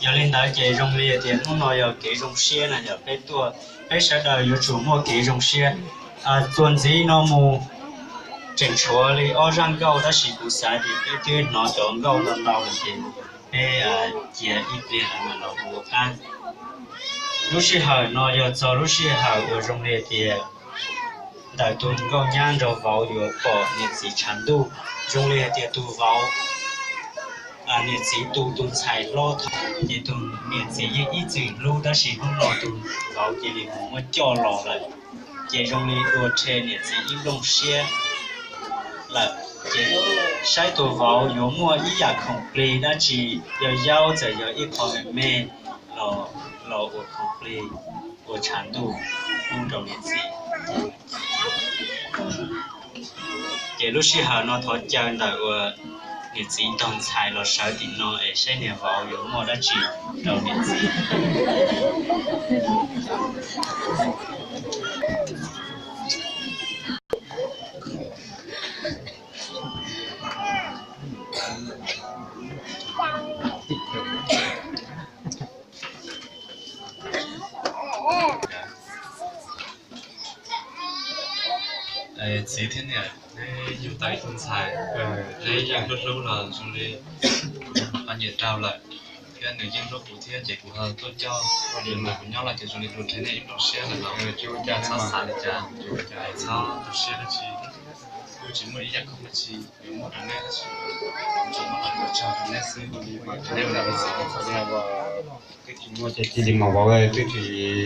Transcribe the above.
Yog li ntawd ces zoo li tias hnub no yog kev zoo siab na yog peb tuaj, peb sawv daws yuav tsum muaj kev zoo siab. Txuas ntxiv no mus tseem tshuav li ob zaj nkauj tab sis kuv xav tias peb twb hnov cov nkauj ntau ntau lawm ces peb cia ib pliag mam los ua qab. Lub sij hawm no yog txog lub sij hawm uas zoo li tias ntawm tus nkauj nyab nrog vauv yuav pom niam txiv tshav ntuj. Zoo li hais tias tus vauv, niam txiv tu tus ntxhais hlob thaum ces tus niam txiv yeej ib txwm hlub tab sis hnub no tus vauv cia li mus muab coj los lawm, ces zoo li dua rhe niam txiv ib nplooj siab lawm. Ces saib tus vauv yuav muaj ib yam khoom plig dab tsi, yog yaub txawm yog ib qho me me los ua khoom plig, ua tshav ntuj pub rau niam txiv. Ces lub sij hawm no thov caw ntawm uas niam txiv nrog ntxhais los sawv tim no es saib niam vauv yuav muaj dab tsi rau niam txiv. Txiv thiab niam, neb yug tau ib tug ntxhais, neb yeej hlub hlub los zoo li ho nyiam rau lawm, thiab nws yeej hlub kuv thiab ces kuv ho tuaj coj nws mus nrog kuv nyob los ces zoo li dua rhe neb ib nplooj siab lawm los txhob xav li cas, txhob tu siab dab tsi, kuv tsis muaj ib yam khoom dab tsi yuav muab rau neb tab sis kuv tsuas muab los ua tsaug rau neb xwb. Neb ua li txiv, twb tsis muaj ces cia li mus vauv, twb tsis